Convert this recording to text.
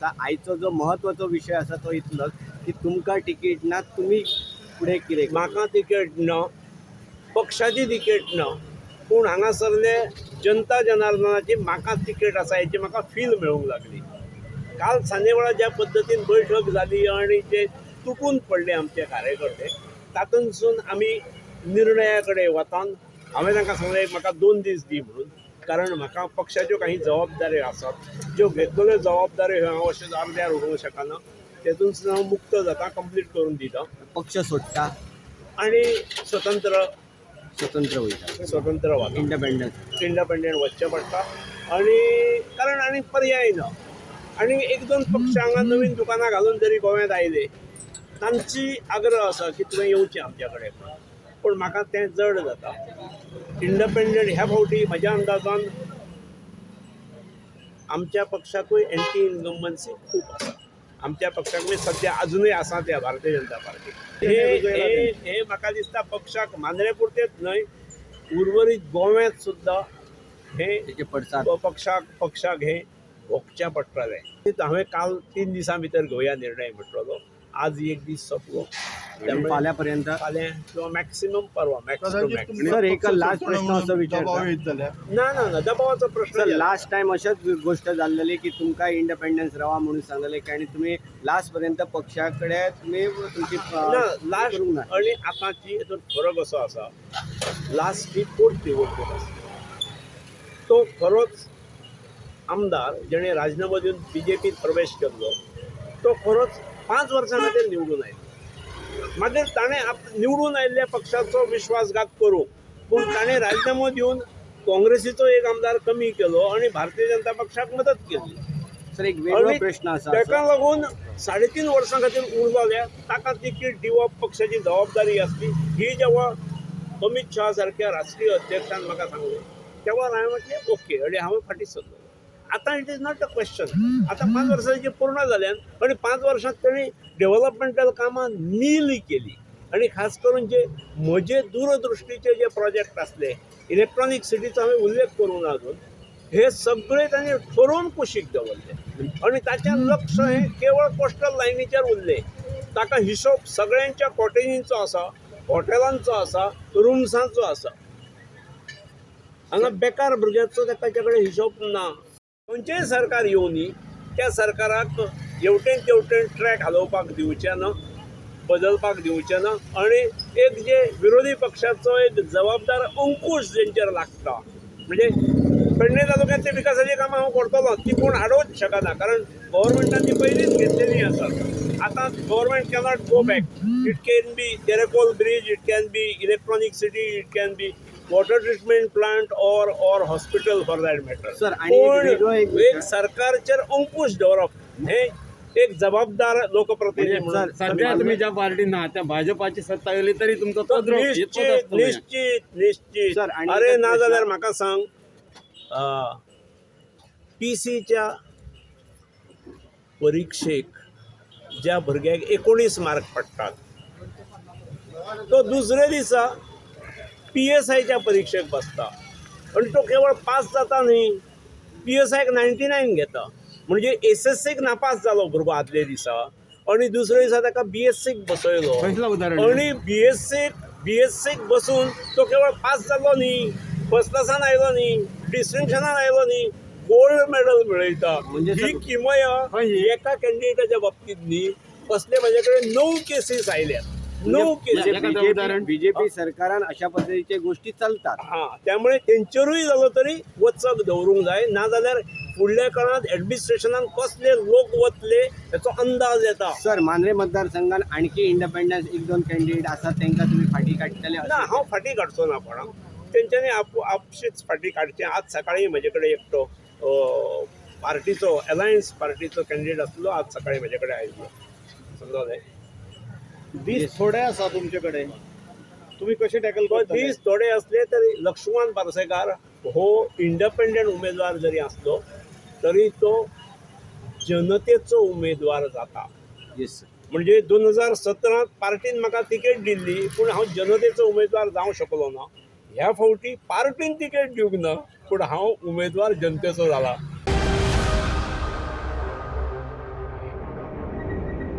आयचो जो महत्वाचो विशय आसा तो इतलोच की तुमकां तिकीट ना, तुमी फुडें कितें? म्हाका तिकेट ना, पक्षाची तिकेट ना, पूण हांगासरले जनता जनार्दनाची म्हाका तिकेट आसा हेची म्हाका फील मेळूंक लागली. काल सांजे वेळार ज्या पद्दतीन बैठक जाली आनी जे तुटून पडले आमचे कार्यकर्ते, तातूंतसून आमी निर्णया कडेन वतान हांवें तांकां सांगलें, म्हाका 2 दीस दी म्हणून, कारण म्हाका पक्षाच्यो काही जबाबदाऱ्यो आसात, ज्यो घेतलेल्यो जबाबदाऱ्यो ह्यो हांव अशेंच अर्द्यार उडोवंक शकना. तेतूंतसून हांव मुक्त जाता, कंप्लीट करून दिता. पक्ष सोडटा? आणि स्वतंत्र. स्वतंत्र वयता? स्वतंत्र वता. इंडिपेंडन्स. इंडिपेंडंट वचचें पडटा आनी कारण आनी पर्याय ना. आनी एक दोन पक्ष हांगा नवीन दुकानां घालून जरी गोव्यांत आयले, तांची आग्रह आसा की तुवें येवचें आमच्या कडेन, पूण म्हाका तें जड जाता. इंडिपेंडंट ह्या फावटी म्हज्या अंदाजान आमच्या पक्षाकूय एंटी इन्कम्बन्सी खूब आसा. आमच्या पक्षाकूय सद्या अजुनूय आसा त्या भारतीय जनता पार्टी. हे हे हे म्हाका दिसता पक्षाक मांद्रे पुरतेच न्हय, उर्वरीत गोव्यांत सुद्दां हे तेचे पडसाद पक्षाक पक्षाक हे भोगचें पडटलें. हांवें काल 3 दिसां भितर घेवया निर्णय म्हटलेलो. आज एक दीस सोंपलो, त्यामुळे फाल्यां पर्यंत. फाल्यां किंवा मॅक्सिमम परवा, मॅक्स टू मॅक्स. सर, एक last प्रश्न असो विचारता. दबाव येत जाल्यार? ना ना ना, दबावाचो प्रश्न सर, येना. लास्ट टायम अशाच गोष्ट जाल्लेली की तुमकां इंडिपेंडन्स रावा म्हणून सांगलेले की आनी तुमी लास्ट पर्यंत पक्षा कडेन तुमी तुमची ना, लास्ट करूंक ना. आणि आतांची हितून फरक असो आसा, लास्ट ही पोट निवडणूक आसा. तो खरोच आमदार जेणे राजीनामो दिवन बीजेपीत प्रवेश केल्लो, तो खरोच 5 वर्सां खातीर निवडून आयलो. मागीर ताणें निवडून आयिल्ल्या पक्षाचो विश्वासघात करूंक, पूण ताणें राजीनामो दिवन काँग्रेसीचो एक आमदार कमी केलो आनी भारतीय जनता पक्षाक मदत केली. सर, एक वेगळो आनी प्रश्न आसा. ताका लागून 3.5 वर्सां खातीर उरलो जाल्यार ताका तिकीट दिवप पक्षाची जबाबदारी आसली. ही जेव्हा अमित शहा सारख्या राष्ट्रीय अध्यक्षान म्हाका सांगलें, तेव्हा हांवें म्हटलें ओके आनी हांवें फाटीं सरलो. आतां it is not a question. आतां 5 वर्सांची पूर्ण जाल्यान आनी 5 वर्सांत ताणें डेव्हलपमेंटल कामां नील केली आनी खास करून जे म्हजे दूरदृश्टीचे जे प्रोजेक्ट आसले, इलेक्ट्रॉनीक सिटीचो हांवें उल्लेख करूंक ना अजून, हे सगळे तांणी ठरोवन कुशीक दवरले आनी ताचें लक्ष हें केवळ कोस्टल लायनीचेर उरलें. ताका हिशोब सगळ्यांच्या कॉटेजींचो आसा, हॉटेलांचो आसा, रुम्सांचो आसा. हांगा बेकार भुरग्याचो ताच्या कडेन हिशोब ना. खंयचेंय सरकार येवनी, त्या सरकाराक हेवटेन तेवटेन ट्रॅक हालोवपाक दिवचें ना, बदलपाक दिवचें ना. आनी एक जे विरोधी पक्षाचो एक जबाबदार अंकूश जेंचेर लागता, म्हणजे पेडणे तालुक्यांतली विकासाची कामां हांव करतलो, ती कोण आडोवच शकना, कारण गव्हर्मेंटान ती पयलींच घेतलेली आसात. आतां government cannot go back. It can be Terekhol bridge, it can be electronic city, it can be water treatment plant or hospital for that matter. Sir, आणि एक पण वेगळो एक एक सरकारचेर अंकुश दवरप हे एक जबाबदार लोकप्रतिनिधी म्हणजे म्हणून. सर, सध्या तुम्ही ज्या पार्टीत ना, त्या भाजपाची सत्ता येयली तरी तुमचो तो पदरो इतलोच निश्चित. आसतलो. निश्चित, निश्चित. सर, आणि अरे, एक ना प्रश्न- जाल्यार म्हाका सांग, पीसीच्या परिक्षेक ज्या भुरग्याक 19 मार्क पडटात, तो दुसरे दिसा पीएसआयच्या परिक्षेक बसता आनी तो केवळ पास जाता न्ही, पीएसआयक 99 घेता. म्हणजे एसएससीक नापास जालो भुरगो आदले दिसा आनी दुसरे दिसा ताका बीएससीक बसयलो. खंयसलो उदाहरण? आणि बीएससीक बसून तो केवळ पास जालो न्ही, फर्स्ट क्लासान आयलो न्ही, डिस्टिंक्शनान आयलो न्ही, गोल्ड मेडल मेळयता. म्हणजे ही किमया हय ही. एका कॅन्डिडेटाच्या बाबतीत न्ही, असले माझ्या कडेन णव केसीस आयल्यात, णव केसीस. एखादं बीजेपी उदाहरण? बीजेपी सरकारान अशा पद्दतीचे गोष्टी चलतात. हा, त्यामुळे तेंचेरूय जालो तरी वचक दवरूंक जाय, नाजाल्यार फुडल्या काळांत एडमिनिस्ट्रेशनान कसले लोक वतले हेचो अंदाज येता. सर, मांद्रे मतदारसंघात आणखी इंडिपेंडन्स एक दोन कॅन्डिडेट आसात, तांकां तुम्ही फाटी काडटले ना. अशें? हांव फाटीं काडचो ना कोणाक, तेंच्यांनी आपशीच फाटीं काडचें. आज सकाळीं म्हजे कडेन एकटो पार्टीचो, एलायन्स पार्टीचो कॅन्डिडेट आसलो, आज सकाळीं म्हजे कडेन आयिल्लो, समजलें? दीस थोडे आसा तुमचे कडेन, तुम्ही कसे टॅकल तो करतले? दीस थोडे असले तरी लक्ष्मण पार्सेकार हो इंडिपेंडंट उमेदवार जरी आसलो तरी तो जनतेचो उमेदवार जाता. Yes sir. म्हणजे 2017त पार्टीन म्हाका तिकेट दिल्ली, पूण हांव जनतेचो उमेदवार जावंक शकलो ना. ह्या फावटी पार्टीन तिकेट दिवंक ना, पूण हांव उमेदवार जनतेचो जाला.